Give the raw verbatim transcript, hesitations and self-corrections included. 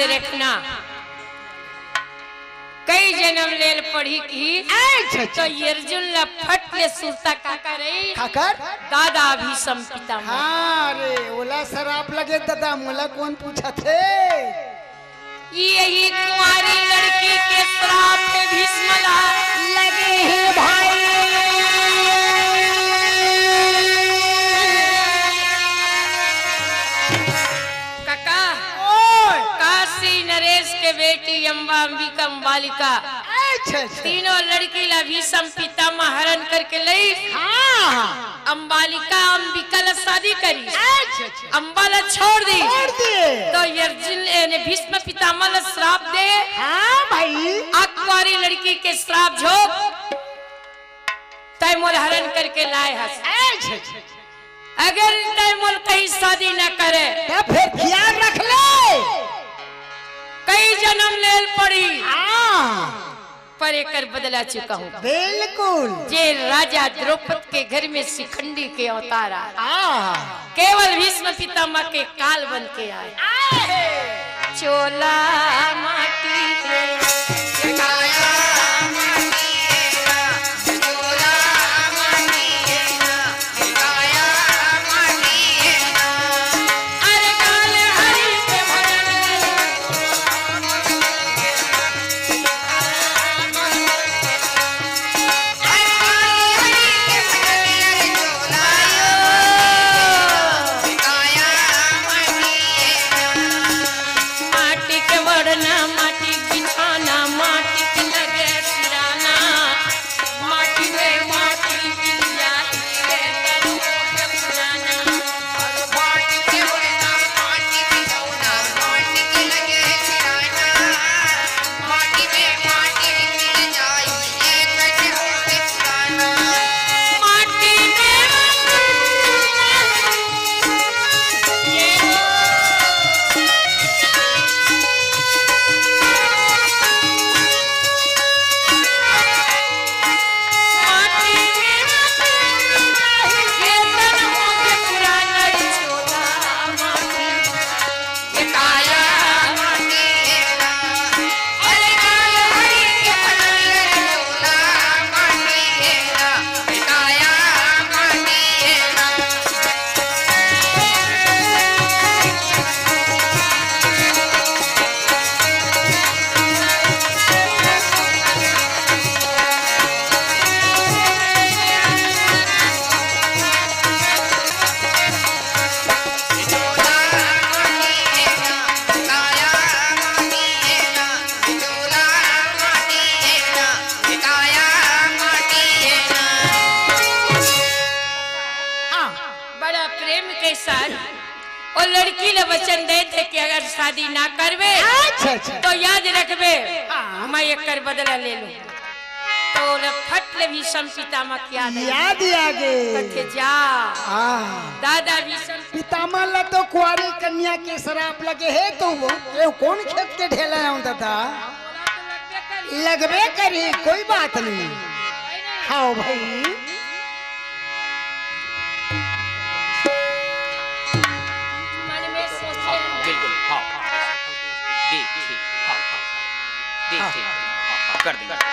रखना, कई जन्म लेल पढ़ी की। अच्छा, अच्छा। तो अर्जुन ला फट ले सुरता का करे? काकर? दादा भीष्म पितामह। हाँ रे, ओला सराप लगे दादा, मोला कौन पूछत हे? यही कुंवारी लड़की के श्राप हे भीष्म ला। लगे हे भाई। काका, ओए। काशी नरेश के बेटी अम्बा, अम्बिका, अम्बालिका, अच्छा, अच्छा। तीनों लड़की ला भीष्म पितामह हरण करके लई। हाँ। अम्बालिका, अम्बिका ला शादी करी। अच्छा, अच्छा। अम्बा ला छोड़ दी। छोड़ दिए। तो अर्जुन ने भीष्म पितामह ला श्राप दे। हाँ भाई। आ कुंवारी लड़की के श्राप झोंक, तय मोर हरण करके लाए हस। अच्छा, अच्छा। अगर तय मोर कहीं शादी न करे, तो फिर ख्याल रख ले। कई जन्म लेल पड़ी। हाँ। पर एकर बदला चुकाहूँ। बिल्कुल। जे राजा द्रौपद के घर में शिखंडी के अवतार आए। हाँ। केवल भीष्म पितामह के काल बन के आए। आए। चोला माटी के। माटी के ओढ़ना, माटी के बिछाना, माटी के लगे सिराना, माटी में माटी मिल जाती है, तन हो के पुराना। हाँ, बड़ा प्रेम के साथ वो लड़की ले वचन दे थे कि अगर शादी ना करबे, अच्छा, अच्छा। तो याद रखबे, हाँ। मैं एकर बदला ले लूँ। तो ओला फट ले भीष्म पितामह के याद आ याद ही आ गे। कथे जा। हाँ। दादा भीष्म पितामह ला तो कुंवारी कन्या के सराप लगे हे, तो वो, ये कौन खेत के ढेला हे दादा? लगबे करही, कोई बात नहीं। हाँ भाई। मन में सोचे बिल्कुल, हाँ। देख, ठीक, हाँ, हाँ। देख, हाँ। ठीक, हाँ, हाँ, कर देंगे।